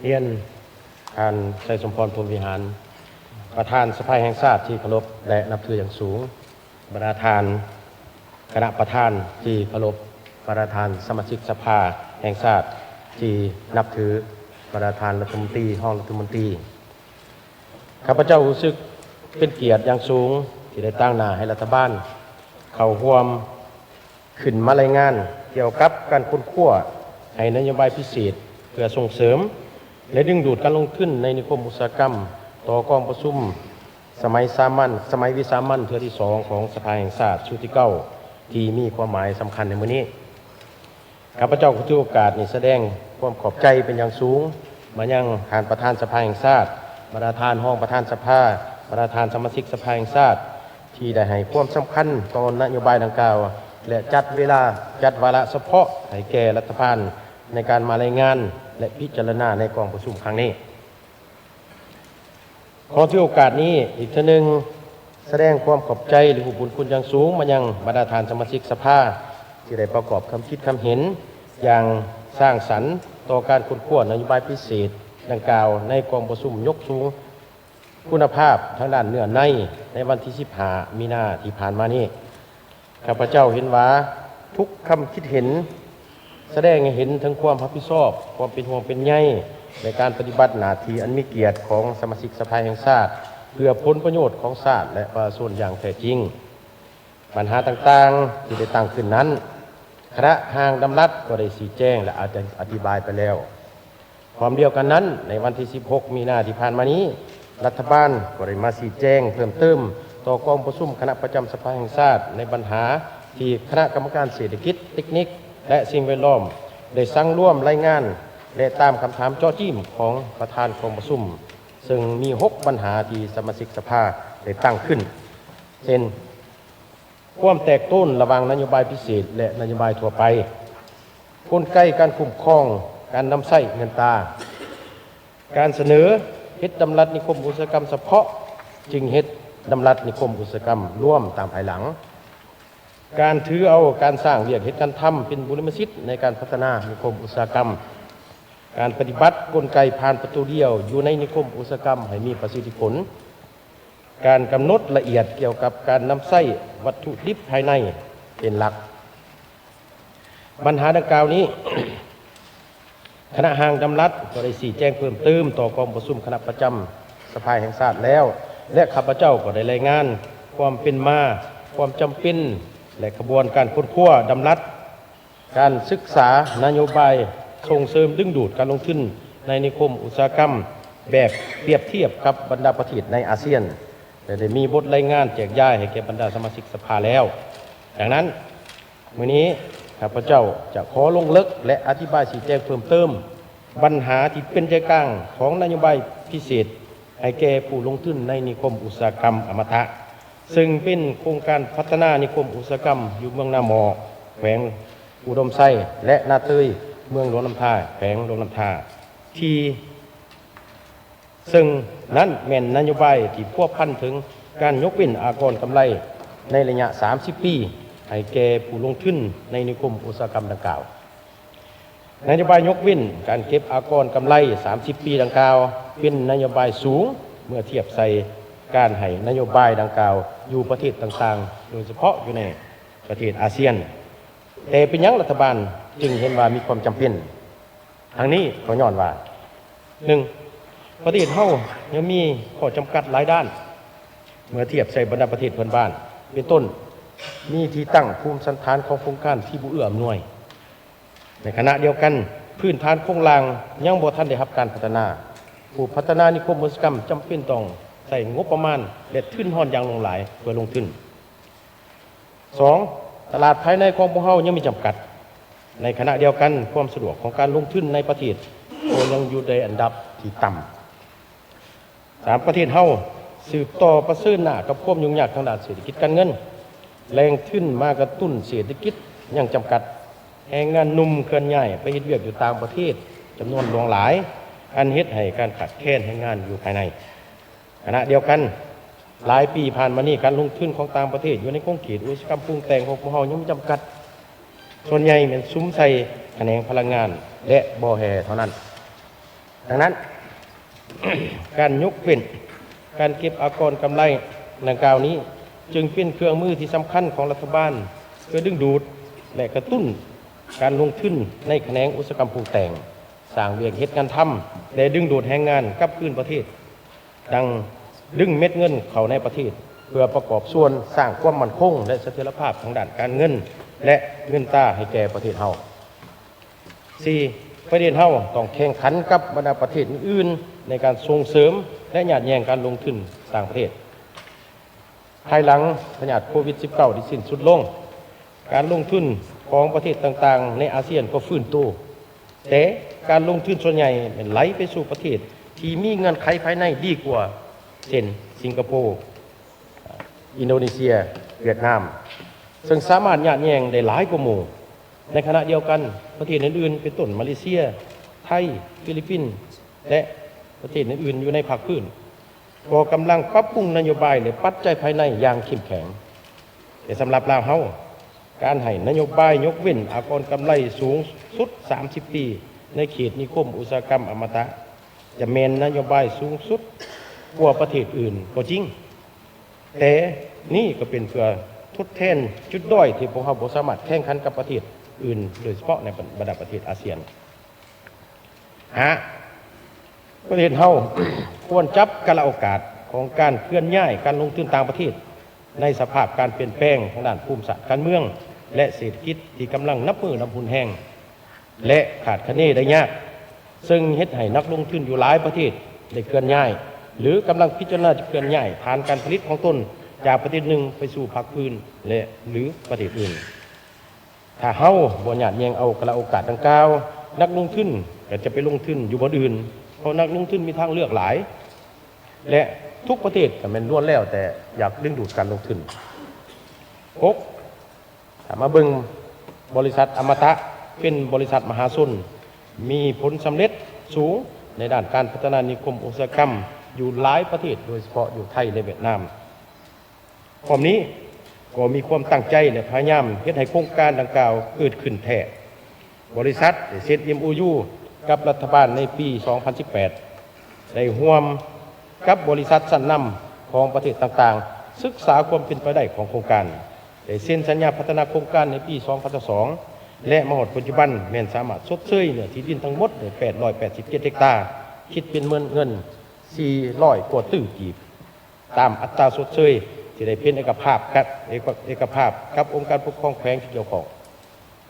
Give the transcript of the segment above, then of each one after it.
ຮຽນທ່ານ ໄຊສົມພອນ ພົມວິຫານ ປະທານສະພາແຫ່ງຊາດທີ່ເຄົາລົບ ແລະ ນັບຖືຢ່າງສູງ, ບັນດາທ່ານຄະນະປະທານທີ່ເຄົາລົບ, ບັນດາທ່ານສະມາຊິກສະພາແຫ່ງຊາດທີ່ນັບຖື, ບັນດາທ່ານລັດຖະມົນຕີ, ຮອງລັດຖະມົນຕີ, ຂ້າພະເຈົ້າຮູ້ສຶກເປັນກຽດຢ່າງສູງທີ່ໄດ້ຕາງໜ້າໃຫ້ລັດຖະບານເຂົ້າຮ່ວມ ຂຶ້ນມາລາຍງານກ່ຽວກັບການຄົ້ນຄວ້າໃຫ້ນະໂຍບາຍພິເສດ ເພື່ອສົ່ງເສີມ ແລະ ດຶງດູດການລົງທຶນໃນນິຄົມອຸດສາຫະກຳ ຕໍ່ກອງປະຊຸມສະໄໝສາມັນ, ສະໄໝວິສາມັນເທື່ອທີສອງຂອງສະພາແຫ່ງຊາດຊຸດທີເກົ້າ ທີ່ມີຄວາມໝາຍສຳຄັນໃນມື້ນີ້. ຂ້າພະເຈົ້າກໍຖືໂອກາດນີ້ສະແດງຄວາມຂອບໃຈເປັນຢ່າງສູງມາຍັງທ່ານປະທານສະພາແຫ່ງຊາດ, ບັນດາທ່ານຮອງປະທານສະພາ, ບັນດາທ່ານສະມາຊິກສະພາແຫ່ງຊາດ ທີ່ໄດ້ໃຫ້ຄວາມສຳຄັນຕໍ່ນະໂຍບາຍດັ່ງກ່າວ ແລະ ຈັດເວລາ, ຈັດວາລະສະເພາະໃຫ້ແກ່ລັດຖະບານໃນການມາລາຍງານ ແລະ ພິຈາລະນາໃນກອງປະຊຸມຄັ້ງນີ້. ຂໍຖືໂອກາດນີ້ອີກເທື່ອໜຶ່ງ ສະແດງຄວາມຂອບໃຈ ແລະ ຮູ້ບຸນຄຸນຢ່າງສູງມາຍັງບັນດາທ່ານສະມາຊິກສະພາ ທີ່ໄດ້ປະກອບຄຳຄິດຄຳເຫັນຢ່າງສ້າງສັນຕໍ່ການຄົ້ນຄວ້ານະໂຍບາຍພິເສດດັ່ງກ່າວ ໃນກອງປະຊຸມຍົກສູງຄຸນນະພາບທາງດ້ານເນື້ອໃນ ໃນວັນທີສິບຫ້າ ມີນາທີ່ຜ່ານມານີ້. ຂ້າພະເຈົ້າເຫັນວ່າທຸກຄຳຄິດເຫັນ ສະແດງໃຫ້ເຫັນເຖິງຄວາມຮັບຜິດຊອບ, ຄວາມເປັນຫ່ວງເປັນໃຍ ໃນການປະຕິບັດໜ້າທີ່ອັນມີກຽດຂອງສະມາຊິກສະພາແຫ່ງຊາດ ເພື່ອຜົນປະໂຫຍດຂອງຊາດ ແລະ ປະຊາຊົນຢ່າງແທ້ຈິງ. ບັນຫາຕ່າງໆທີ່ໄດ້ຕັ້ງຂຶ້ນນັ້ນ, ຄະນະຮ່າງດຳລັດກໍໄດ້ຊີ້ແຈງ ແລະ ອະ ອະທິບາຍໄປແລ້ວ. ພ້ອມດຽວກັນນັ້ນ, ໃນວັນທີສິບຫົກ ມີນາທີ່ຜ່ານມານີ້, ລັດຖະບານກໍໄດ້ມາຊີ້ແຈງເພີ່ມເຕີມຕໍ່ກອງປະຊຸມຄະນະປະຈຳສະພາແຫ່ງຊາດ ໃນບັນຫາທີ່ຄະນະກຳມະການເສດຖະກິດ, ເຕັກນິກ ແລະ ສິ່ງແວດລ້ອມ ໄດ້ສັງລວມລາຍງານ ແລະ ຕາມຄຳຖາມເຈາະຈີ້ມຂອງປະທານກອງປະຊຸມ, ເຊິ່ງມີຫົກບັນຫາທີ່ສະມາຊິກສະພາໄດ້ຕັ້ງຂຶ້ນ ເຊັ່ນ: ຄວາມແຕກໂຕນລະຫວ່າງນະໂຍບາຍພິເສດ ແລະ ນະໂຍບາຍທົ່ວໄປ, ກົນໄກການຄຸ້ມຄອງການນຳໃຊ້ເງິນຕາ, ການສະເໜີເຮັດດຳລັດນິຄົມອຸດສາຫະກຳສະເພາະ ຈຶ່ງເຮັດດຳລັດນິຄົມອຸດສາຫະກຳລວມຕາມພາຍຫຼັງ, ການຖືເອົາການສ້າງວຽກເຮັດງານທຳເປັນບູລິມະສິດໃນການພັດທະນານິຄົມອຸດສາຫະກຳ, ການປະຕິບັດກົນໄກຜ່ານປະຕູດຽວຢູ່ໃນນິຄົມອຸດສາຫະກຳໃຫ້ມີປະສິດທິຜົນ, ການກຳນົດລະອຽດກ່ຽວກັບການນຳໃຊ້ວັດຖຸດິບພາຍໃນເປັນຫຼັກ. ບັນຫາດັ່ງກ່າວນີ້, ຄະນະຮ່າງດຳລັດກໍໄດ້ຊີ້ແຈງເພີ່ມເຕີມຕໍ່ກອງປະຊຸມຄະນະປະຈຳສະພາແຫ່ງຊາດແລ້ວ ແລະ ຂ້າພະເຈົ້າກໍໄດ້ລາຍງານຄວາມເປັນມາ, ຄວາມຈຳເປັນ ແລະ ຂະບວນການຄົ້ນຄວ້າດຳລັດ ການສຶກສານະໂຍບາຍສົ່ງເສີມດຶງດູດການລົງທຶນໃນນິຄົມອຸດສາຫະກຳ ແບບປຽບທຽບກັບບັນດາປະເທດໃນອາຊຽນ ແລະ ໄດ້ມີບົດລາຍງານແຈກຢາຍໃຫ້ແກ່ບັນດາສະມາຊິກສະພາແລ້ວ. ດັ່ງນັ້ນ, ມື້ນີ້ຂ້າພະເຈົ້າຈະຂໍລົງເລິກ ແລະ ອະທິບາຍຊີ້ແຈງເພີ່ມເຕີມບັນຫາທີ່ເປັນໃຈກາງຂອງນະໂຍບາຍພິເສດໃຫ້ແກ່ຜູ້ລົງທຶນໃນນິຄົມອຸດສາຫະກຳອະມະຕະ ເຊິ່ງເປັນໂຄງການພັດທະນານິຄົມອຸດສາຫະກຳຢູ່ເມືອງນາໝໍ້ ແຂວງອຸດົມໄຊ ແລະ ນາເຕີຍ ເມືອງຫຼວງນ້ຳທາ ແຂວງຫຼວງນ້ຳທາ ທີ່ ເຊິ່ງນັ້ນແມ່ນນະໂຍບາຍທີ່ພົວພັນເຖິງການຍົກເວັ້ນອາກອນກຳໄລໃນໄລຍະສາມສິບປີ ໃຫ້ແກ່ຜູ້ລົງທຶນໃນນິຄົມອຸດສາຫະກຳດັ່ງກ່າວ. ນະໂຍບາຍຍົກເວັ້ນການເກັບອາກອນກຳໄລສາມສິບປີດັ່ງກ່າວ ເປັນນະໂຍບາຍສູງເມື່ອທຽບໃສ່ການໃຫ້ນະໂຍບາຍດັ່ງກ່າວຢູ່ປະເທດຕ່າງໆ ໂດຍສະເພາະຢູ່ໃນປະເທດອາຊຽນ. ແຕ່ເປັນຫຍັງລັດຖະບານຈຶ່ງເຫັນວ່າມີຄວາມຈຳເປັນ? ທັງນີ້ກໍຍ້ອນວ່າ, ໜຶ່ງ, ປະເທດເຮົາຍັງມີຂໍ້ຈຳກັດຫຼາຍດ້ານເມື່ອທຽບໃສ່ບັນດາປະເທດເພື່ອນບ້ານ, ເປັນຕົ້ນ, ມີທີ່ຕັ້ງພູມສັນຖານຂອງໂຄງການທີ່ບໍ່ເອື້ອອຳນວຍ. ໃນຂະນະດຽວກັນ, ພື້ນຖານໂຄງລ່າງຍັງບໍ່ທັນໄດ້ຮັບການພັດທະນາ. ຜູ້ພັດທະນານິຄົມອຸດສາຫະກຳຈຳເປັນຕ້ອງໃຊ້ງົບປະມານ ແລະ ທຶນຮອນຢ່າງຫຼວງຫຼາຍເພື່ອລົງທຶນ. ສອງ, ຕະຫຼາດພາຍໃນຂອງພວກເຮົາຍັງມີຈຳກັດ. ໃນຂະນະດຽວກັນ, ຄວາມສະດວກຂອງການລົງທຶນໃນປະເທດກໍຍັງຢູ່ໃນອັນດັບທີ່ຕ່ຳ. ສາມ, ປະເທດເຮົາສືບຕໍ່ປະເຊີນໜ້າກັບຄວາມຫຍຸ້ງຍາກທາງດ້ານເສດຖະກິດການເງິນ. ແຫຼ່ງທຶນມາກະຕຸ້ນເສດຖະກິດຍັງຈຳກັດ. ແຮງງານໜຸ່ມເຄື່ອນຍ້າຍໄປເຮັດວຽກຢູ່ຕ່າງປະເທດຈຳນວນຫຼວງຫຼາຍ, ອັນເຮັດໃຫ້ການຂາດແຄນແຮງງານຢູ່ພາຍໃນ. ຂະນະດຽວກັນ, ຫຼາຍປີຜ່ານມານີ້, ການລົງທຶນຂອງຕ່າງປະເທດຢູ່ໃນຂົງເຂດອຸດສາຫະກຳປຸງແຕ່ງຂອງພວກເຮົາຍັງມີຈຳກັດ, ສ່ວນໃຫຍ່ແມ່ນສຸມໃສ່ຂະແໜງພະລັງງານ ແລະ ບໍ່ແຮ່ເທົ່ານັ້ນ. ດັ່ງນັ້ນ, ການຍົກເວັ້ນການເກັບອາກອນກຳໄລດັ່ງກ່າວນີ້ ຈຶ່ງເປັນເຄື່ອງມືທີ່ສຳຄັນຂອງລັດຖະບານ ເພື່ອດຶງດູດ ແລະ ກະຕຸ້ນການລົງທຶນໃນຂະແໜງອຸດສາຫະກຳປຸງແຕ່ງ, ສ້າງວຽກເຮັດງານທຳ ແລະ ດຶງດູດແຮງງານກັບຄືນປະເທດ, ດັ່ງດຶງເມັດເງິນເຂົ້າໃນປະເທດ ເພື່ອປະກອບສ່ວນສ້າງຄວາມໝັ້ນຄົງ ແລະ ສະຖຽນລະພາບທາງດ້ານການເງິນ ແລະ ເງິນຕາໃຫ້ແກ່ປະເທດເຮົາ. ສີ່, ປະເທດເຮົາຕ້ອງແຂ່ງຂັນກັບບັນດາປະເທດອື່ນໆ ໃນການສົ່ງເສີມ ແລະ ຍາດແຍ່ງການລົງທຶນຕ່າງປະເທດ. ພາຍຫຼັງພະຍາດໂຄວິດສິບເກົ້າ ໄດ້ສິ້ນສຸດລົງ, ການລົງທຶນຂອງປະເທດຕ່າງໆໃນອາຊຽນກໍຟື້ນໂຕ, ແຕ່ການລົງທຶນສ່ວນໃຫຍ່ແມ່ນໄຫຼໄປສູ່ປະເທດທີ່ມີເງື່ອນໄຂພາຍໃນດີກວ່າ ເຊັ່ນ ສິງກະໂປ, ອິນໂດເນເຊຍ, ຫວຽດນາມ, ເຊິ່ງສາມາດຍາດແຍ່ງໄດ້ຫຼາຍກວ່າໝູ່. ໃນຂະນະດຽວກັນ, ປະເທດອື່ນໆ ເປັນຕົ້ນ ມາເລເຊຍ, ໄທ, ຟີລິບປິນ ແລະ ປະເທດອື່ນໆ ຢູ່ໃນພາກພື້ນ ກໍກຳລັງປັບປຸງນະໂຍບາຍ ແລະ ປັດໄຈພາຍໃນຢ່າງເຂັ້ມແຂງ. ແຕ່ສຳລັບລາວເຮົາ, ການໃຫ້ນະໂຍບາຍຍົກເວັ້ນອາກອນກຳໄລສູງສຸດສາມສິບປີ ໃນເຂດນິຄົມອຸດສາຫະກຳອະມະຕະ ຈະແມ່ນນະໂຍບາຍສູງສຸດກວ່າປະເທດອື່ນກໍຈິງ, ແຕ່ນີ້ກໍເປັນເພື່ອທົດແທນຈຸດດ້ອຍທີ່ພວກເຮົາບໍ່ສາມາດແຂ່ງຂັນກັບປະເທດອື່ນ, ໂດຍສະເພາະໃນບັນດາປະເທດອາຊຽນ. ຫ້າ, ປະເທດເຮົາຄວນຈັບກາລະໂອກາດຂອງການເຄື່ອນຍ້າຍການລົງທຶນຕ່າງປະເທດ ໃນສະພາບການປ່ຽນແປງທາງດ້ານພູມສາດການເມືອງ ແລະ ເສດຖະກິດທີ່ກຳລັງນັບມື້ນັບຮຸນແຮງ ແລະ ຄາດຄະເນໄດ້ຍາກ, ເຊິ່ງເຮັດໃຫ້ນັກລົງທຶນຢູ່ຫຼາຍປະເທດໄດ້ເຄື່ອນຍ້າຍ ຫຼື ກຳລັງພິຈາລະນາຈະເຄື່ອນຍ້າຍຖານການຜະລິດຂອງຕົນຈາກປະເທດໜຶ່ງໄປສູ່ພາກພື້ນ ແລະ ຫຼື ປະເທດອື່ນ. ຖ້າເຮົາບໍ່ຍາດແຍ່ງເອົາກາລະໂອກາດດັ່ງກ່າວ, ນັກລົງທຶນກໍຈະໄປລົງທຶນຢູ່ບ່ອນອື່ນ, ເພາະນັກລົງທຶນມີທາງເລືອກຫຼາຍ ແລະ ທຸກປະເທດກໍແມ່ນລ້ວນແລ້ວແຕ່ຢາກດຶງດູດການລົງທຶນ. ຫົກ, ຖ້າມາເບິ່ງບໍລິສັດອະມະຕະ ເປັນບໍລິສັດມະຫາຊົນ ມີຜົນສຳເລັດສູງໃນດ້ານການພັດທະນານິຄົມອຸດສາຫະກຳຢູ່ຫຼາຍປະເທດ, ໂດຍສະເພາະຢູ່ໄທ ແລະ ຫວຽດນາມ. ພ້ອມນີ້ກໍມີຄວາມຕັ້ງໃຈ ແລະ ພະຍາຍາມເຮັດໃຫ້ໂຄງການດັ່ງກ່າວເກີດຂຶ້ນແທ້. ບໍລິສັດໄດ້ເຊັນ ເອັມໂອຢູ ກັບລັດຖະບານໃນປີສອງພັນສິບແປດ, ໄດ້ຮ່ວມກັບບໍລິສັດຊັ້ນນຳຂອງປະເທດຕ່າງໆ ສຶກສາຄວາມເປັນໄປໄດ້ຂອງໂຄງການ, ໄດ້ເຊັນສັນຍາພັດທະນາໂຄງການໃນປີສອງພັນຊາວສອງ ແລະ ມາຮອດປັດຈຸບັນແມ່ນສາມາດຊົດເຊີຍເນື້ອທີ່ດິນທັງໝົດໄດ້ແປດຮ້ອຍແປດສິບເຈັດເຮັກຕາ, ຄິດເປັນເງິນສີ່ຮ້ອຍກວ່າຕື້ກີບ. ຕາມອັດຕາຊົດເຊີຍທີ່ໄດ້ເປັນເອກະພາບກັບ ເອກະ ເອກະພາບກັບອົງການປົກຄອງແຂວງທີ່ກ່ຽວຂ້ອງ.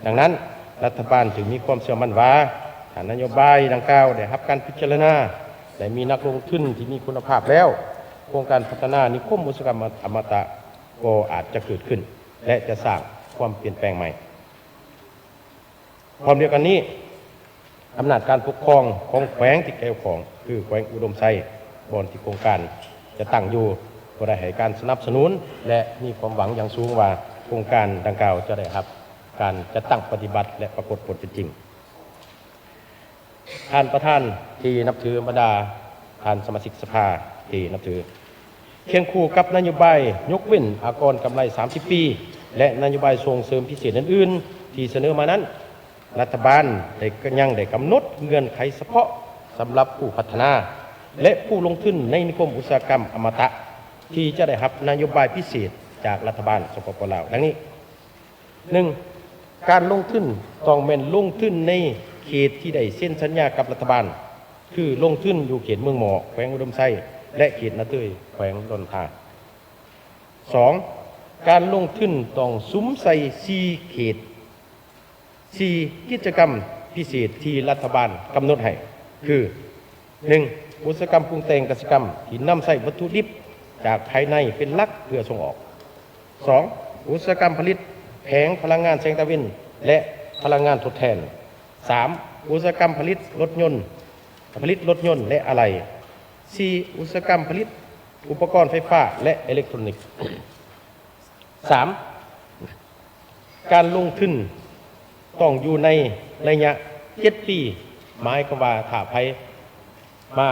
ດັ່ງນັ້ນ, ລັດຖະບານຈຶ່ງມີຄວາມເຊື່ອໝັ້ນວ່າ ຖ້ານະໂຍບາຍດັ່ງກ່າວໄດ້ຮັບການພິຈາລະນາ ແລະ ມີນັກລົງທຶນທີ່ມີຄຸນນະພາບແລ້ວ, ໂຄງການພັດທະນານິຄົມອຸດສາຫະກຳອະມະຕະກໍອາດຈະເກີດຂຶ້ນ ແລະ ຈະສ້າງຄວາມປ່ຽນແປງໃໝ່. ພ້ອມດຽວກັນນີ້, ອຳນາດການປົກຄອງຂອງແຂວງທີ່ກ່ຽວຂ້ອງ ຄືແຂວງອຸດົມໄຊ ບ່ອນທີ່ໂຄງການຈະຕັ້ງຢູ່ ກໍໄດ້ໃຫ້ການສະໜັບສະໜູນ ແລະ ມີຄວາມຫວັງຢ່າງສູງວ່າ ໂຄງການດັ່ງກ່າວຈະໄດ້ຮັບການຈັດຕັ້ງປະຕິບັດ ແລະ ປາກົດຜົນເປັນຈິງ. ທ່ານປະທານທີ່ນັບຖື, ບັນດາທ່ານສະມາຊິກສະພາທີ່ນັບຖື, ຄຽງຄູ່ກັບນະໂຍບາຍຍົກເວັ້ນອາກອນກຳໄລສາມສິບປີ ແລະ ນະໂຍບາຍສົ່ງເສີມພິເສດອື່ນໆທີ່ສະເໜີມານັ້ນ, ລັດຖະບານໄດ້ ຍັງໄດ້ກຳນົດເງື່ອນໄຂສະເພາະສຳລັບຜູ້ພັດທະນາ ແລະ ຜູ້ລົງທຶນໃນນິຄົມອຸດສາຫະກຳອະມະຕະ ທີ່ຈະໄດ້ຮັບນະໂຍບາຍພິເສດຈາກລັດຖະບານ ສປປ ລາວ ດັ່ງນີ້. ໜຶ່ງ, ການລົງທຶນຕ້ອງແມ່ນລົງທຶນໃນເຂດທີ່ໄດ້ເຊັນສັນຍາກັບລັດຖະບານ, ຄືລົງທຶນຢູ່ເຂດເມືອງໝໍ້ ແຂວງອຸດົມໄຊ ແລະ ເຂດນາເຕີຍ ແຂວງດອນທາ. ສອງ, ການລົງທຶນຕ້ອງສຸມໃສ່ສີ່ເຂດ, ສີ່ກິດຈະກຳພິເສດທີ່ລັດຖະບານກຳນົດໃຫ້ ຄື ໜຶ່ງ, ອຸດສາຫະກຳປຸງແຕ່ງກະສິກຳທີ່ນຳໃຊ້ວັດຖຸດິບຈາກພາຍໃນເປັນຫຼັກເພື່ອສົ່ງອອກ. ສອງ, ອຸດສາຫະກຳຜະລິດແຜງພະລັງງານແສງຕາເວັນ ແລະ ພະລັງງານທົດແທນ. ສາມ, ອຸດສາຫະກຳຜະລິດລົດຍົນ, ຜະລິດລົດຍົນ ແລະ ອາໄຫຼ່. ສີ່, ອຸດສາຫະກຳຜະລິດອຸປະກອນໄຟຟ້າ ແລະ ເອເລັກໂທຣນິກ. ສາມ, ການລົງທຶນຕ້ອງຢູ່ໃນໄລຍະເຈັດປີ, ໝາຍຄວາມວ່າຖ້າໃຜມາ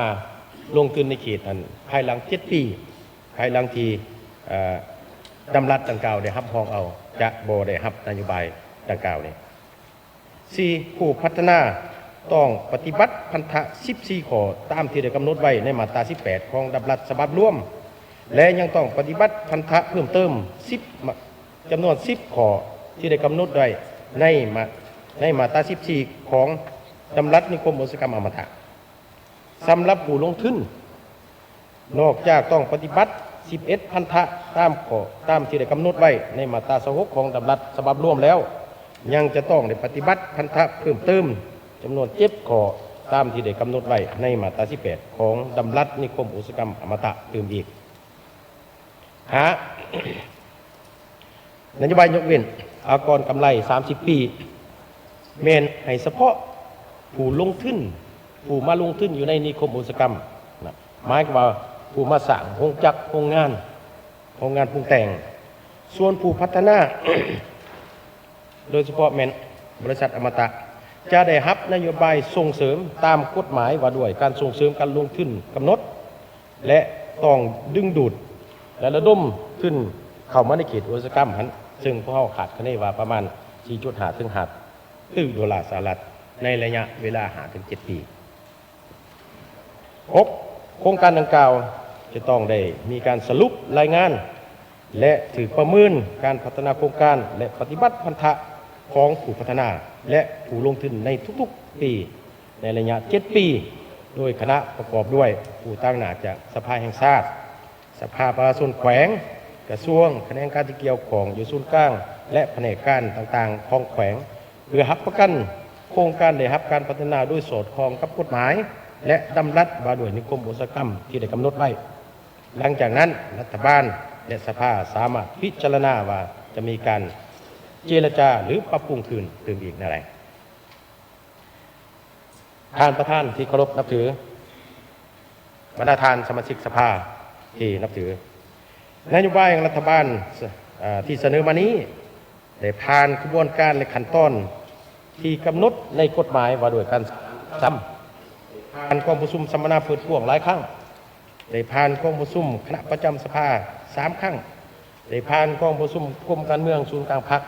ລົງທຶນໃນເຂດນັ້ນ ພາຍຫຼັງເຈັດປີ, ພາຍຫຼັງທີ່ ເອີ ດຳລັດດັ່ງກ່າວໄດ້ຮັບຮອງເອົາ, ຈະບໍ່ໄດ້ຮັບນະໂຍບາຍດັ່ງກ່າວນີ້. ສີ່, ຜູ້ພັດທະນາ ຕ້ອງປະຕິບັດພັນທະສິບສີ່ຂໍ້ຕາມທີ່ໄດ້ກຳນົດໄວ້ໃນມາດຕາສິບແປດຂອງດຳລັດສະບັບລວມ ແລະ ຍັງຕ້ອງປະຕິບັດພັນທະເພີ່ມເຕີມສິບ ຈຳນວນສິບຂໍ້ທີ່ໄດ້ກຳນົດໄວ້ໃນມາ ໃນມາດຕາສິບສີ່ຂອງດຳລັດນິຄົມອຸດສາຫະກຳອະມະຕະ. ສຳລັບຜູ້ລົງທຶນ ນອກຈາກຕ້ອງປະຕິບັດສິບເອັດພັນທະຕາມຂໍ້ ຕາມທີ່ໄດ້ກຳນົດໄວ້ໃນມາດຕາຊາວຫົກຂອງດຳລັດສະບັບລວມແລ້ວ, ຍັງຈະຕ້ອງໄດ້ປະຕິບັດພັນທະເພີ່ມເຕີມຈຳນວນເຈັດຂໍ້ ຕາມທີ່ໄດ້ກຳນົດໄວ້ໃນມາດຕາສິບແປດຂອງດຳລັດນິຄົມອຸດສາຫະກຳອະມະຕະຕື່ມອີກ. ຫ້າ ນະໂຍບາຍຍົກເວັ້ນອາກອນກຳໄລສາມສິບປີ ແມ່ນໃຫ້ສະເພາະຜູ້ລົງທຶນ ຜູ້ມາລົງທຶນຢູ່ໃນນິຄົມອຸດສາຫະກຳນະ ໝາຍຄວາມວ່າຜູ້ມາສ້າງໂຮງຈັກ ໂຮງງານ ໂຮງງານປຸງແຕ່ງ. ສ່ວນຜູ້ພັດທະນາ ໂດຍສະເພາະແມ່ນບໍລິສັດອະມະຕະ ຈະໄດ້ຮັບນະໂຍບາຍສົ່ງເສີມຕາມກົດໝາຍວ່າດ້ວຍການສົ່ງເສີມການລົງທຶນກຳນົດ ແລະ ຕ້ອງດຶງດູດ ແລະ ລະດົມທຶນເຂົ້າມາໃນເຂດອຸດສາຫະກຳຫັ້ນ, ເຊິ່ງພວກເຮົາຄາດຄະເນວ່າປະມານສີ່ຈຸດຫ້າເຖິງຫ້າຕື້ໂດລາສະຫະລັດ ໃນໄລຍະເວລາຫ້າເຖິງເຈັດປີ. ຫົກ ໂຄງການດັ່ງກ່າວຈະຕ້ອງໄດ້ມີການສະຫຼຸບລາຍງານ ແລະ ຖືກປະເມີນການພັດທະນາໂຄງການ ແລະ ປະຕິບັດພັນທະຂອງຜູ້ພັດທະນາ ແລະ ຜູ້ລົງທຶນໃນທຸກໆປີ ໃນໄລຍະເຈັດປີ ໂດຍຄະນະປະກອບດ້ວຍຜູ້ຕາງໜ້າຈາກສະພາແຫ່ງຊາດ, ສະພາປະຊາຊົນແຂວງ, ກະຊວງ, ຂະແໜງການທີ່ກ່ຽວຂ້ອງຢູ່ສູນກາງ ແລະ ພະແນກການຕ່າງໆຂອງແຂວງ ເພື່ອຮັບປະກັນໂຄງການໄດ້ຮັບການພັດທະນາໂດຍສອດຄ່ອງກັບກົດໝາຍ ແລະ ດຳລັດວ່າດ້ວຍນິຄົມອຸດສາຫະກຳທີ່ໄດ້ກຳນົດໄວ້. ຫຼັງຈາກນັ້ນ ລັດຖະບານ ແລະ ສະພາສາມາດພິຈາລະນາວ່າຈະມີການເຈລະຈາ ຫຼື ປັບປຸງຄືນຕື່ມອີກແນວໃດ. ທ່ານປະທານທີ່ເຄົາລົບນັບຖື, ບັນດາທ່ານສະມາຊິກສະພາທີ່ນັບຖື, ນະໂຍບາຍຂອງລັດຖະບານ ເອີ່ ທີ່ສະເໜີມານີ້ ໄດ້ຜ່ານຂະບວນການ ແລະ ຂັ້ນຕອນທີ່ກຳນົດໃນກົດໝາຍວ່າດ້ວຍການສ້າງ ຜ່ານກອງປະຊຸມສຳມະນາເປີດກວ້າງຫຼາຍຄັ້ງ, ໄດ້ຜ່ານກອງປະຊຸມຄະນະປະຈຳສະພາສາມຄັ້ງ, ໄດ້ຜ່ານກອງປະຊຸມກົມການເມືອງສູນກາງພັກ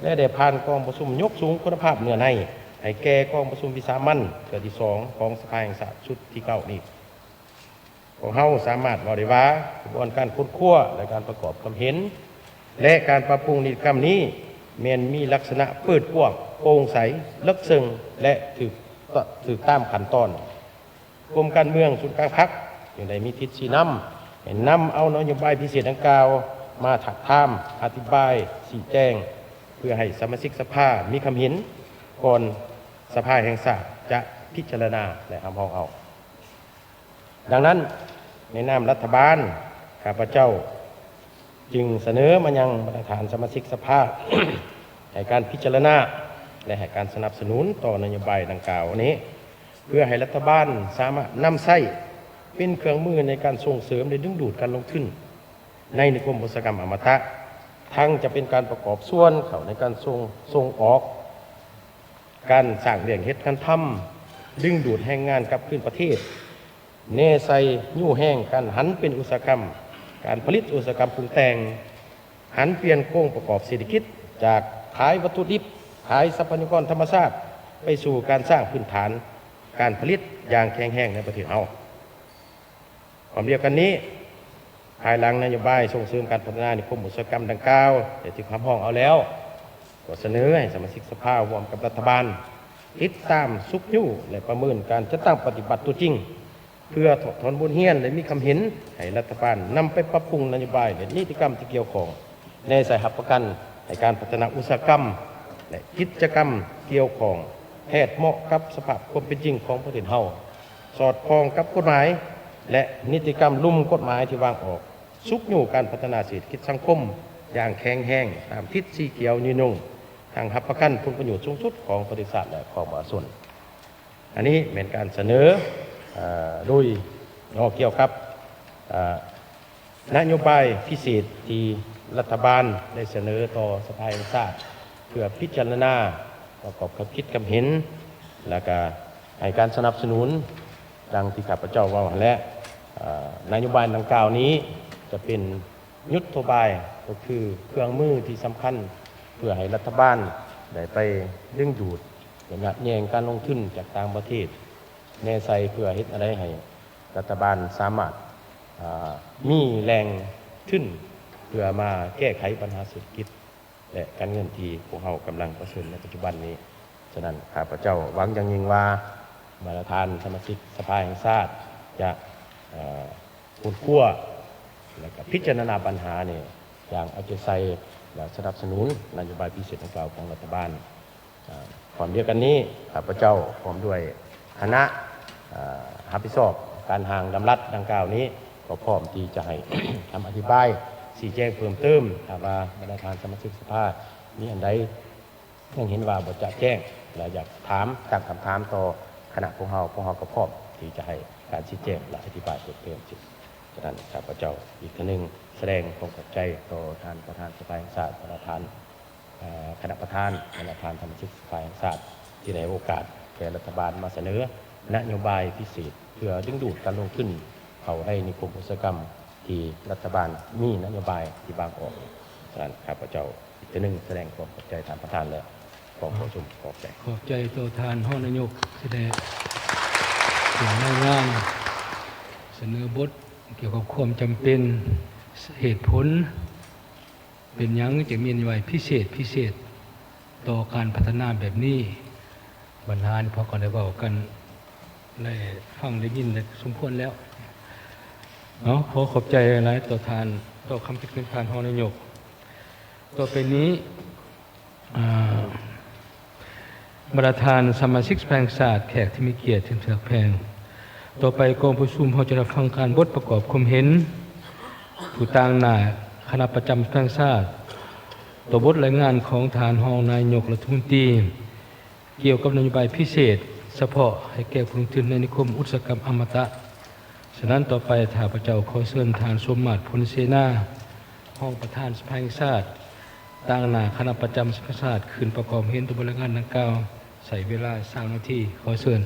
ແລະ ໄດ້ຜ່ານກອງປະຊຸມຍົກສູງຄຸນນະພາບເນື້ອໃນໃຫ້ແກ່ກອງປະຊຸມວິສາມັນເທື່ອທີສອງຂອງສະພາແຫ່ງຊາດຊຸດທີເກົ້ານີ້. ພວກເຮົາສາມາດເວົ້າໄດ້ວ່າ ຂະບວນການຄົ້ນຄວ້າ ແລະ ການປະກອບຄວາມເຫັນ ແລະ ການປັບປຸງນິຕິກຳນີ້ ແມ່ນມີລັກສະນະເປີດກວ້າງ, ໂປ່ງໃສ, ເລິກເຊິ່ງ ແລະ ຖືກ ຖືກຕາມຂັ້ນຕອນ. ກົມການເມືອງສູນກາງພັກ ຈຶ່ງໄດ້ມີທິດຊີ້ນຳໃຫ້ນຳເອົານະໂຍບາຍພິເສດດັ່ງກ່າວມາທາບທາມ, ອະທິບາຍ, ຊີ້ແຈງ ເພື່ອໃຫ້ສະມາຊິກສະພາມີຄຳເຫັນ ກ່ອນສະພາແຫ່ງຊາດຈະພິຈາລະນາ ແລະ ຮັບຮອງເອົາ. ດັ່ງນັ້ນ, ໃນນາມລັດຖະບານ, ຂ້າພະເຈົ້າຈຶ່ງສະເໜີມາຍັງບັນດາທ່ານສະມາຊິກສະພາ ໃຫ້ການພິຈາລະນາ ແລະ ໃຫ້ການສະໜັບສະໜູນຕໍ່ນະໂຍບາຍດັ່ງກ່າວນີ້ ເພື່ອໃຫ້ລັດຖະບານສາມາດນຳໃຊ້ເປັນເຄື່ອງມືໃນການສົ່ງເສີມ ແລະ ດຶງດູດການລົງທຶນໃນນິຄົມອຸດສາຫະກຳອະມະຕະ, ທັງຈະເປັນການປະກອບສ່ວນເຂົ້າໃນການສົ່ງ ສົ່ງອອກ, ການສ້າງວຽກເຮັດງານທຳ, ດຶງດູດແຮງງານກັບຄືນປະເທດ, ແນໃສ່ຍູ້ແຮງການຫັນເປັນອຸດສາຫະກຳ, ການຜະລິດອຸດສາຫະກຳປຸງແຕ່ງ, ຫັນປ່ຽນໂຄງປະກອບເສດຖະກິດ ຈາກຂາຍວັດຖຸດິບ, ຂາຍຊັບພະຍາກອນທຳມະຊາດ ໄປສູ່ການສ້າງພື້ນຖານການຜະລິດຢ່າງແຂງແຮງໃນປະເທດເຮົາ. ພ້ອມດຽວກັນນີ້, ພາຍຫຼັງນະໂຍບາຍສົ່ງເສີມການພັດທະນານິຄົມອຸດສາຫະກຳດັ່ງກ່າວໄດ້ຖືກຮັບຮອງເອົາແລ້ວ, ກໍສະເໜີໃຫ້ສະມາຊິກສະພາຮ່ວມກັບລັດຖະບານ ຕິດຕາມ, ຊຸກຍູ້ ແລະ ປະເມີນການຈັດຕັ້ງປະຕິບັດຕົວຈິງ ເພື່ອຖອດຖອນບົດຮຽນ ແລະ ມີຄຳເຫັນໃຫ້ລັດຖະບານນຳໄປປັບປຸງນະໂຍບາຍ ແລະ ນິຕິກຳທີ່ກ່ຽວຂ້ອງ ແນໃສ່ຮັບປະກັນໃຫ້ການພັດທະນາອຸດສາຫະກຳ ແລະ ກິດຈະກຳກ່ຽວຂ້ອງ ແທດເໝາະກັບສະພາບຄວາມເປັນຈິງຂອງປະເທດເຮົາ, ສອດຄ່ອງກັບກົດໝາຍ ແລະ ນິຕິກຳລຸ່ມກົດໝາຍທີ່ວາງອອກ, ຊຸກຍູ້ການພັດທະນາເສດຖະກິດສັງຄົມຢ່າງແຂງແຮງຕາມທິດສີຂຽວຍືນຍົງ, ທັງຮັບປະກັນຜົນປະໂຫຍດສູງສຸດຂອງປະເທດຊາດ ແລະ ຂອງປະຊາຊົນ. ອັນນີ້ແມ່ນການສະເໜີ, ເອີ່, ໂດຍ ເນາະ, ກ່ຽວກັບ, ເອີ່, ນະໂຍບາຍພິເສດທີ່ລັດຖະບານໄດ້ສະເໜີຕໍ່ສະພາແຫ່ງຊາດ ເພື່ອພິຈາລະນາປະກອບຄຳຄິດຄຳເຫັນ ແລ້ວກະໃຫ້ການສະໜັບສະໜູນ ດັ່ງທີ່ຂ້າພະເຈົ້າເວົ້າຫັ້ນແຫຼະ. ເອີ່, ນະໂຍບາຍດັ່ງກ່າວນີ້ຈະເປັນຍຸດໂທບາຍ, ກໍຄືເຄື່ອງມືທີ່ສຳຄັນ ເພື່ອໃຫ້ລັດຖະບານໄດ້ໄປດຶງດູດ ຍາດແຍ່ງການລົງທຶນຈາກຕ່າງປະເທດແນໃສ່ ເພື່ອເຮັດແນວໃດໃຫ້ລັດຖະບານສາມາດ ອ່າ ມີແຫຼ່ງທຶນເພື່ອມາແກ້ໄຂບັນຫາເສດຖະກິດ ແລະ ການເງິນທີ່ພວກເຮົາກຳລັງປະເຊີນໃນປັດຈຸບັນນີ້. ສະນັ້ນ ຂ້າພະເຈົ້າຫວັງຢ່າງຍິ່ງວ່າ ບັນດາທ່ານສະມາຊິກສະພາແຫ່ງຊາດຈະ ເອີ ຄົ້ນຄວ້າ ແລະ ກະພິຈາລະນາບັນຫານີ້ຢ່າງເອົາໃຈໃສ່ ແລະ ສະໜັບສະໜູນນະໂຍບາຍພິເສດດັ່ງກ່າວຂອງລັດຖະບານ. ອາ ພ້ອມດຽວກັນນີ້ ຂ້າພະເຈົ້າພ້ອມດ້ວຍຄະນະ ອາ ຮັບຜິດຊອບການຮ່າງດຳລັດດັ່ງກ່າວນີ້ ກໍພ້ອມທີ່ຈະໃຫ້ຄຳອະທິບາຍຊີ້ແຈງເພີ່ມເຕີມ. ຖ້າວ່າບັນດາທ່ານສະມາຊິກສະພາມີອັນໃດ ຍັງເຫັນວ່າບໍ່ຈະແຈ້ງ ແລະ ຢາກຖາມ ຕັ້ງຄຳຖາມຕໍ່ຄະນະພວກເຮົາ, ພວກເຮົາກໍພ້ອມທີ່ຈະໃຫ້ການຊີ້ແຈງ ແລະ ອະທິບາຍເພີ່ມເຕີມ. ສະນັ້ນ ຂ້າພະເຈົ້າອີກເທື່ອໜຶ່ງສະແດງຄວາມຂອບໃຈຕໍ່ທ່ານປະທານສະພາແຫ່ງຊາດ, ບັນດາທ່ານ ເອີ ຄະນະປະທານ, ບັນດາທ່ານສະມາຊິກສະພາແຫ່ງຊາດ ທີ່ໃຫ້ໂອກາດແກ່ລັດຖະບານມາສະເໜີນະໂຍບາຍພິເສດ ເພື່ອດຶງດູດການລົງທຶນເຂົ້າໃນນິຄົມອຸດສາຫະກຳ ທີ່ລັດຖະບານມີນະໂຍບາຍທີ່ວາງອອກ. ສະນັ້ນ ຂ້າພະເຈົ້າອີກເທື່ອໜຶ່ງສະແດງຄວາມຂອບໃຈທ່ານປະທານ ແລະ ກອງປະຊຸມ. ຂອບໃຈ. ຂອບໃຈຕໍ່ທ່ານຮອງນາຍົກ ທີ່ໄດ້ເປັນລາຍງານສະເໜີບົດກ່ຽວກັບຄວາມຈຳເປັນ, ເຫດຜົນ ເປັນຫຍັງຈຶ່ງມີນະໂຍບາຍພິເສດ, ພິເສດຕໍ່ການພັດທະນາແບບນີ້. ບັນຫານີ້ພວກເຮົາກໍໄດ້ເວົ້າກັນ ໄດ້ຟັງໄດ້ຍິນໄດ້ສົມຄວນແລ້ວເນາະ. ຂໍຂອບໃຈຫຼາຍໆຕໍ່ທ່ານ, ຕໍ່ຄຳຄິດເຫັນທ່ານຮອງນາຍົກ. ຕໍ່ໄປນີ້ ອາ ບັນດາທ່ານສະມາຊິກສະພາແຫ່ງຊາດ, ແຂກທີ່ມີກຽດທີ່ຮັກແພງ, ຕໍ່ໄປກອງປະຊຸມເຮົາຈະຮັບຟັງການບົດປະກອບຄວາມເຫັນ ຜູ້ຕາງໜ້າຄະນະປະຈຳສະພາແຫ່ງຊາດ ຕໍ່ບົດລາຍງານຂອງທ່ານຮອງນາຍົກລັດຖະມົນຕີ ກ່ຽວກັບນະໂຍບາຍພິເສດສະເພາະໃຫ້ແກ່ຜູ້ລົງທຶນໃນນິຄົມອຸດສາຫະກຳອະມະຕະ. ສະນັ້ນ ຕໍ່ໄປ ຂ້າພະເຈົ້າຂໍເຊີນທ່ານ ສົມມາດ ພົນເສນາ ຮອງປະທານສະພາແຫ່ງຊາດ ຕາງໜ້າຄະນະປະຈຳສະພາແຫ່ງຊາດ ຂຶ້ນປະກອບເຫັນຕໍ່ບົດລາຍງານດັ່ງກ່າວ, ໃຊ້ເວລາຊາວນາທີ. ຂໍເຊີນ.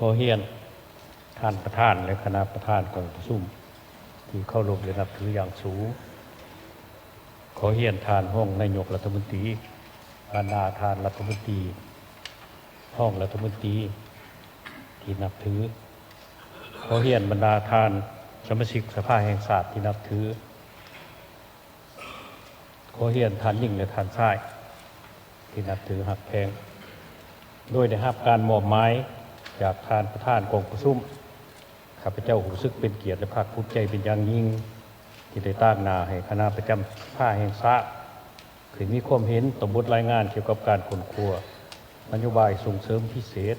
ຂໍຮຽນທ່ານປະທານ ແລະ ຄະນະປະທານກອງປະຊຸມທີ່ເຄົາລົບ ແລະ ນັບຖືຢ່າງສູງ. ຂໍຮຽນທ່ານຮອງນາຍົກລັດຖະມົນຕີ, ບັນດາທ່ານລັດຖະມົນຕີ, ຮອງລັດຖະມົນຕີທີ່ນັບຖື. ຂໍຮຽນບັນດາທ່ານສະມາຊິກສະພາແຫ່ງຊາດທີ່ນັບຖື. ຂໍຮຽນທ່ານຍິງ ແລະ ທ່ານຊາຍທີ່ນັບຖືຮັກແພງ. ໂດຍໄດ້ຮັບການມອບໝາຍຈາກທ່ານປະທານກອງປະຊຸມ, ຂ້າພະເຈົ້າຮູ້ສຶກເປັນກຽດ ແລະ ພາກພູມໃຈເປັນຢ່າງຍິ່ງ ທີ່ໄດ້ຕາງໜ້າໃຫ້ຄະນະປະຈຳສະພາແຫ່ງຊາດ ເຄີຍມີຄວາມເຫັນຕໍ່ບົດລາຍງານກ່ຽວກັບການຄົ້ນຄວ້ານະໂຍບາຍສົ່ງເສີມພິເສດ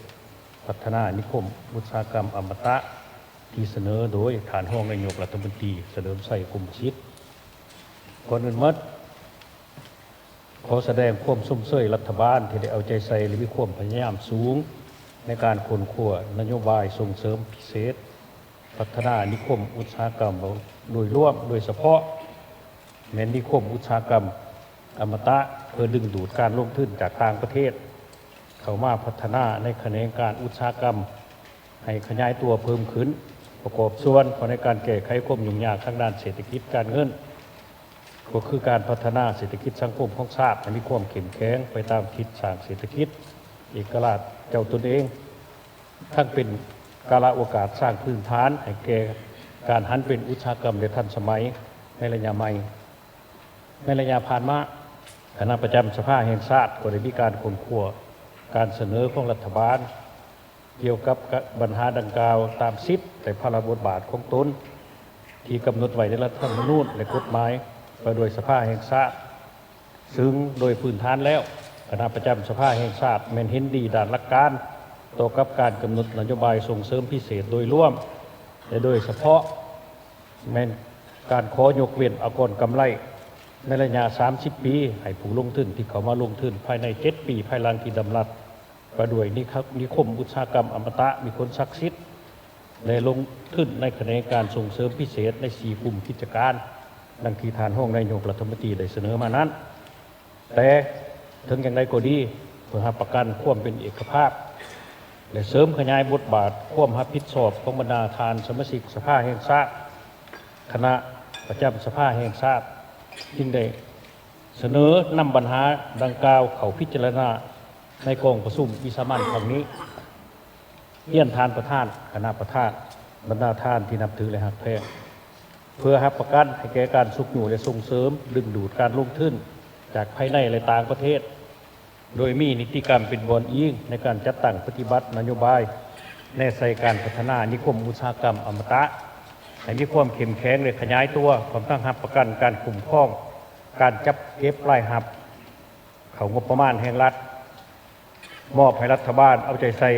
ພັດທະນານິຄົມອຸດສາຫະກຳອະມະຕະ ທີ່ສະເໜີໂດຍທ່ານຮອງນາຍົກລັດຖະມົນຕີ ສະເຫຼີມໄຊ ກົມປະສິດ. ກ່ອນອື່ນໝົດ, ຂໍສະແດງຄວາມຊົມເຊີຍລັດຖະບານທີ່ໄດ້ເອົາໃຈໃສ່ ແລະ ມີຄວາມພະຍາຍາມສູງໃນການຄົ້ນຄວ້ານະໂຍບາຍສົ່ງເສີມພິເສດ ພັດທະນານິຄົມອຸດສາຫະກຳໂດຍລວມ, ໂດຍສະເພາະແມ່ນນິຄົມອຸດສາຫະກຳອະມະຕະ ເພື່ອດຶງດູດການລົງທຶນຈາກຕ່າງປະເທດເຂົ້າມາພັດທະນາໃນຂະແໜງການອຸດສາຫະກຳ ໃຫ້ຂະຫຍາຍຕົວເພີ່ມຂຶ້ນ, ປະກອບສ່ວນເຂົ້າໃນການແກ້ໄຂຄວາມຫຍຸ້ງຍາກທາງດ້ານເສດຖະກິດການເງິນ, ກໍຄືການພັດທະນາເສດຖະກິດສັງຄົມຂອງຊາດໃຫ້ມີຄວາມເຂັ້ມແຂງໄປຕາມທິດສ້າງເສດຖະກິດເອກະລາດເຈົ້າຕົນເອງ. ທັງເປັນກາລະໂອກາດສ້າງພື້ນຖານໃຫ້ແກ່ການຫັນເປັນອຸດສາຫະກຳ ແລະ ທັນສະໄໝໃນໄລຍະໃໝ່. ໃນໄລຍະຜ່ານມາ, ຄະນະປະຈຳສະພາແຫ່ງຊາດກໍໄດ້ມີການຄົ້ນຄວ້າການສະເໜີຂອງລັດຖະບານກ່ຽວກັບບັນຫາດັ່ງກ່າວຕາມສິດ ແລະ ພາລະບົດບາດຂອງຕົນ ທີ່ກຳນົດໄວ້ໃນລັດຖະທຳມະນູນ ແລະ ກົດໝາຍວ່າດ້ວຍສະພາແຫ່ງຊາດ. ຊຶ່ງໂດຍພື້ນຖານແລ້ວ, ຄະນະປະຈຳສະພາແຫ່ງຊາດແມ່ນເຫັນດີດ້ານຫຼັກການຕໍ່ກັບການກຳນົດນະໂຍບາຍສົ່ງເສີມພິເສດໂດຍລວມ ແລະ ໂດຍສະເພາະແມ່ນ ການຂໍຍົກເວັ້ນອາກອນກຳໄລໃນໄລຍະສາມສິບປີ ໃຫ້ຜູ້ລົງທຶນທີ່ເຂົ້າມາລົງທຶນພາຍໃນເຈັດປີພາຍຫຼັງທີ່ດຳລັດ ວ່າດ້ວຍນິຄະ ນິຄົມອຸດສາຫະກຳອະມະຕະມີຜົນສັກສິດ ແລະ ລົງທຶນໃນຂະແໜງການສົ່ງເສີມພິເສດໃນສີ່ກຸ່ມກິດຈະການ ດັ່ງທີ່ທ່ານຮອງນາຍົກລັດຖະມົນຕີໄດ້ສະເໜີມານັ້ນ. ແຕ່ເຖິງຢ່າງໃດກໍດີ, ເພື່ອຮັບປະກັນຄວາມເປັນເອກະພາບ ແລະ ເສີມຂະຫຍາຍບົດບາດຄວາມຮັບຜິດຊອບຂອງບັນດາທ່ານສະມາຊິກສະພາແຫ່ງຊາດ, ຄະນະປະຈຳສະພາແຫ່ງຊາດ ຈຶ່ງໄດ້ສະເໜີນຳບັນຫາດັ່ງກ່າວເຂົ້າພິຈາລະນາໃນກອງປະຊຸມວິສາມັນຄັ້ງນີ້. ຮຽນທ່ານປະທານ, ຄະນະປະທານ, ບັນດາທ່ານທີ່ນັບຖື ແລະ ຮັກແພງ, ເພື່ອຮັບປະກັນໃຫ້ແກ່ການຊຸກຍູ້ ແລະ ສົ່ງເສີມດຶງດູດການລົງທຶນຈາກພາຍໃນ ແລະ ຕ່າງປະເທດ, ໂດຍມີນິຕິກຳເປັນບ່ອນອີງໃນການຈັດຕັ້ງປະຕິບັດນະໂຍບາຍ ແນໃສ່ການພັດທະນານິຄົມອຸດສາຫະກຳອະມະຕະ ໃຫ້ມີຄວາມເຂັ້ມແຂງ ແລະ ຂະຫຍາຍຕົວ, ພ້ອມທັງຮັບປະກັນການຄຸ້ມຄອງການຈັດເກັບລາຍຮັບເຂົ້າງົບປະມານແຫ່ງລັດ, ມອບໃຫ້ລັດຖະບານເອົາໃຈໃສ່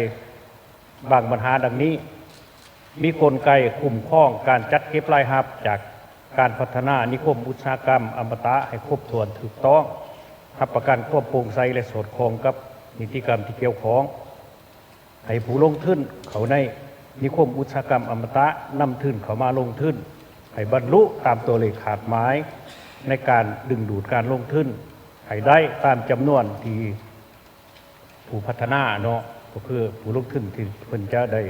ບາງບັນຫາດັ່ງນີ້: ມີກົນໄກຄຸ້ມຄອງການຈັດເກັບລາຍຮັບຈາກການພັດທະນານິຄົມອຸດສາຫະກຳອະມະຕະໃຫ້ຄົບຖ້ວນຖືກຕ້ອງ, ຮັບປະກັນຄວາມໂປ່ງໃສ ແລະ ສອດຄ່ອງກັບນິຕິກຳທີ່ກ່ຽວຂ້ອງ, ໃຫ້ຜູ້ລົງທຶນເຂົ້າໃນນິຄົມອຸດສາຫະກຳອະມະຕະນຳທຶນເຂົ້າມາລົງທຶນໃຫ້ບັນລຸຕາມຕົວເລກຄາດໝາຍໃນການດຶງດູດການລົງທຶນໃຫ້ໄດ້ຕາມຈຳນວນທີ່ ຜູ້ພັດທະນາເນາະ ກໍຄືຜູ້ລົງທຶນທີ່ເພິ່ນຈະໄດ້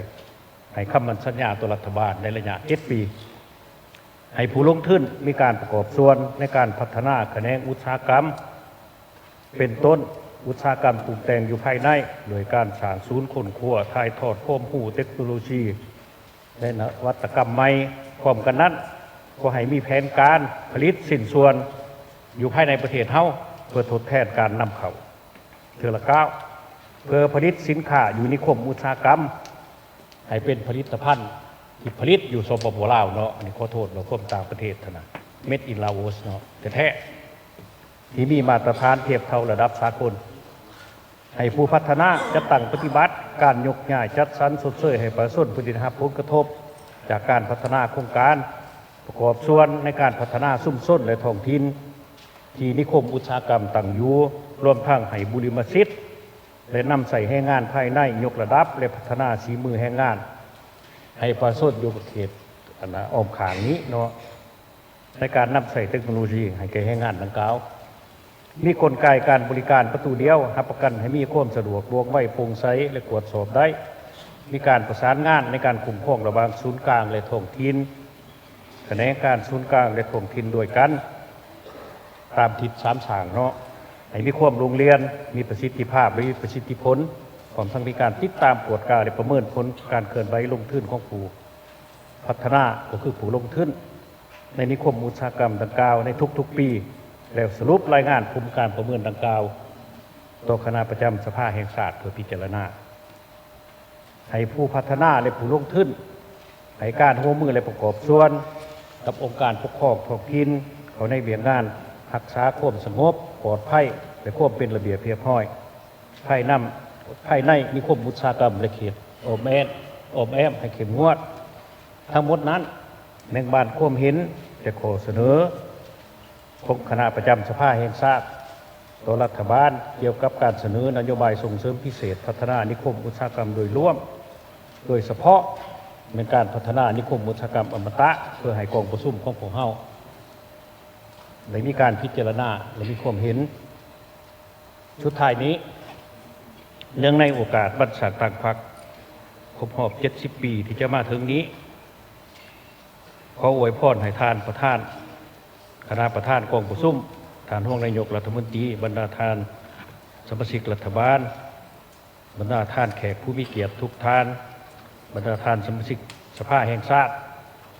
ໃຫ້ຄຳໝັ້ນສັນຍາຕໍ່ລັດຖະບານໃນໄລຍະເຈັດປີ, ໃຫ້ຜູ້ລົງທຶນມີການປະກອບສ່ວນໃນການພັດທະນາຂະແໜງອຸດສາຫະກຳ ເປັນຕົ້ນ ອຸດສາຫະກຳປຸງແຕ່ງຢູ່ພາຍໃນ ໂດຍການສ້າງສູນຄົ້ນຄວ້າ, ຖ່າຍທອດຄວາມຮູ້, ເຕັກໂນໂລຊີ ແລະ ນະວັດຕະກຳໃໝ່. ພ້ອມກັນນັ້ນ, ກໍໃຫ້ມີແຜນການຜະລິດຊິ້ນສ່ວນຢູ່ພາຍໃນປະເທດເຮົາ ເພື່ອທົດແທນການນຳເຂົ້າ. ເທື່ອລະກ້າວ ເພື່ອຜະລິດສິນຄ້າຢູ່ນິຄົມອຸດສາຫະກຳໃຫ້ເປັນຜະລິດຕະພັນທີ່ຜະລິດຢູ່ ສປປ ລາວ ເນາະ, ອັນນີ້ຂໍໂທດວ່າຄວາມຕ່າງປະເທດຫັ້ນນະ Made in Laos ເນາະ ແທ້ໆ ທີ່ມີມາດຕະຖານທຽບເທົ່າລະດັບສາກົນ, ໃຫ້ຜູ້ພັດທະນາຈັດຕັ້ງປະຕິບັດການຍົກຍ້າຍຈັດສັນຊົດເຊີຍໃຫ້ປະຊາຊົນຜູ້ທີ່ໄດ້ຮັບຜົນກະທົບຈາກການພັດທະນາໂຄງການ, ປະກອບສ່ວນໃນການພັດທະນາຊຸມຊົນ ແລະ ທ້ອງຖິ່ນ ທີ່ນິຄົມອຸດສາຫະກຳຕັ້ງຢູ່, ລວມທັງໃຫ້ບຸລິມະສິດ ແລະ ນຳໃຊ້ແຮງງານພາຍໃນຍົກລະດັບ ແລະ ພັດທະນາສີມືແຮງງານໃຫ້ປະຊາຊົນຢູ່ເຂດ ອັນນະ ອ້ອມຂ້າງນີ້ເນາະ, ໃນການນຳໃຊ້ເຕັກໂນໂລຊີໃຫ້ແກ່ແຮງງານດັ່ງກ່າວ. ມີກົນໄກການບໍລິການປະຕູດຽວ, ຮັບປະກັນໃຫ້ມີຄວາມສະດວກ, ວ່ອງໄວ, ໂປ່ງໃສ ແລະ ກວດສອບໄດ້. ມີການປະສານງານໃນການຄຸ້ມຄອງລະຫວ່າງສູນກາງ ແລະ ທ້ອງຖິ່ນ, ຂະແໜງການສູນກາງ ແລະ ທ້ອງຖິ່ນດ້ວຍກັນ ຕາມທິດສາມສ້າງເນາະ, ໃຫ້ມີຄວາມລົງລຽນ, ມີປະສິດທິພາບ ແລະ ມີປະສິດທິຜົນ, ພ້ອມທັງມີການຕິດຕາມ, ກວດກາ ແລະ ປະເມີນຜົນການເຄື່ອນໄຫວລົງທຶນຂອງຜູ້ພັດທະນາ, ກໍຄືຜູ້ລົງທຶນໃນນິຄົມອຸດສາຫະກຳດັ່ງກ່າວໃນທຸກໆປີ, ແລ້ວສະຫຼຸບລາຍງານຜົນການປະເມີນດັ່ງກ່າວຕໍ່ຄະນະປະຈຳສະພາແຫ່ງຊາດເພື່ອພິຈາລະນາ. ໃຫ້ຜູ້ພັດທະນາ ແລະ ຜູ້ລົງທຶນໃຫ້ການຮ່ວມມື ແລະ ປະກອບສ່ວນກັບອົງການປົກຄອງທ້ອງຖິ່ນ ເຂົ້າໃນວຽກງານຮັກສາຄວາມສະຫງົບ, ປອດໄພ ແລະ ຄວາມເປັນລະບຽບຮຽບຮ້ອຍ ພາຍນຳ ພາຍໃນນິຄົມອຸດສາຫະກຳ ແລະ ເຂດອ້ອມແອມ ອ້ອມແອມໃຫ້ເຂັ້ມງວດ. ທັງໝົດນັ້ນແມ່ນບາງຄວາມເຫັນ ແລະ ຂໍ້ສະເໜີ ຂອງຄະນະປະຈຳສະພາແຫ່ງຊາດຕໍ່ລັດຖະບານ ກ່ຽວກັບການສະເໜີນະໂຍບາຍສົ່ງເສີມພິເສດພັດທະນານິຄົມອຸດສາຫະກຳໂດຍລວມ, ໂດຍສະເພາະແມ່ນການພັດທະນານິຄົມອຸດສາຫະກຳອະມະຕະ ເພື່ອໃຫ້ກອງປະຊຸມຂອງພວກເຮົາໄດ້ມີການພິຈາລະນາ ແລະ ມີຄວາມເຫັນ. ສຸດທ້າຍນີ້, ເນື່ອງໃນໂອກາດວັນສ້າງຕັ້ງພັກຄົບຮອບເຈັດສິບປີທີ່ຈະມາເຖິງນີ້, ຂໍອວຍພອນໃຫ້ທ່ານປະທານ, ຄະນະປະທານກອງປະຊຸມ, ທ່ານຮອງນາຍົກລັດຖະມົນຕີ, ບັນດາທ່ານສະມາຊິກລັດຖະບານ, ບັນດາທ່ານແຂກຜູ້ມີກຽດທຸກທ່ານ, ບັນດາທ່ານສະມາຊິກສະພາແຫ່ງຊາດ,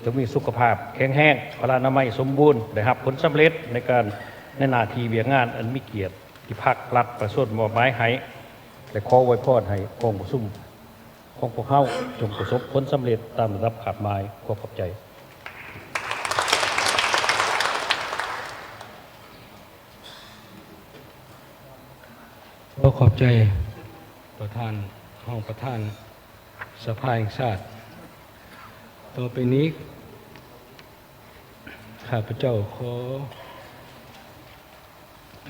ຈົ່ງມີສຸຂະພາບແຂງແຮງ, ພະລານາໄມສົມບູນ, ໄດ້ຮັບຜົນສຳເລັດໃນການ, ໃນໜ້າທີ່ວຽກງານອັນມີກຽດທີ່ພັກລັດປະຊາຊົນມອບໝາຍໃຫ້ ແລະ ຂໍອວຍພອນໃຫ້ກອງປະຊຸມ ຂອງພວກເຮົາຈົ່ງປະສົບຜົນສຳເລັດຕາມລະດັບຄາດໝາຍ. ຂໍຂອບໃຈ. ຂໍຂອບໃຈປະທານ, ຮອງປະທານສະພາແຫ່ງຊາດ. ຕໍ່ໄປນີ້, ຂ້າພະເຈົ້າຂໍ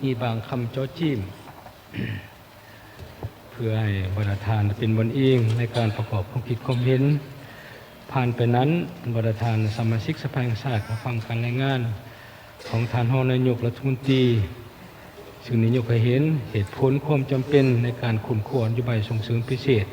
ມີບາງຄຳເຈາະຈີ້ມ ເພື່ອໃຫ້ບັນດາທ່ານເປັນບ່ອນອີງໃນການປະກອບຄວາມຄິດຄວາມເຫັນ. ຜ່ານໄປນັ້ນ, ບັນດາທ່ານສະມາຊິກສະພາແຫ່ງຊາດ ກໍຟັງການລາຍງານຂອງທ່ານຮອງນາຍົກລັດຖະມົນຕີ, ຊຶ່ງໄດ້ຍົກໃຫ້ເຫັນເຫດຜົນຄວາມຈຳເປັນໃນການຄົ້ນຄວ້ານະໂຍບາຍສົ່ງເສີມພິເສດ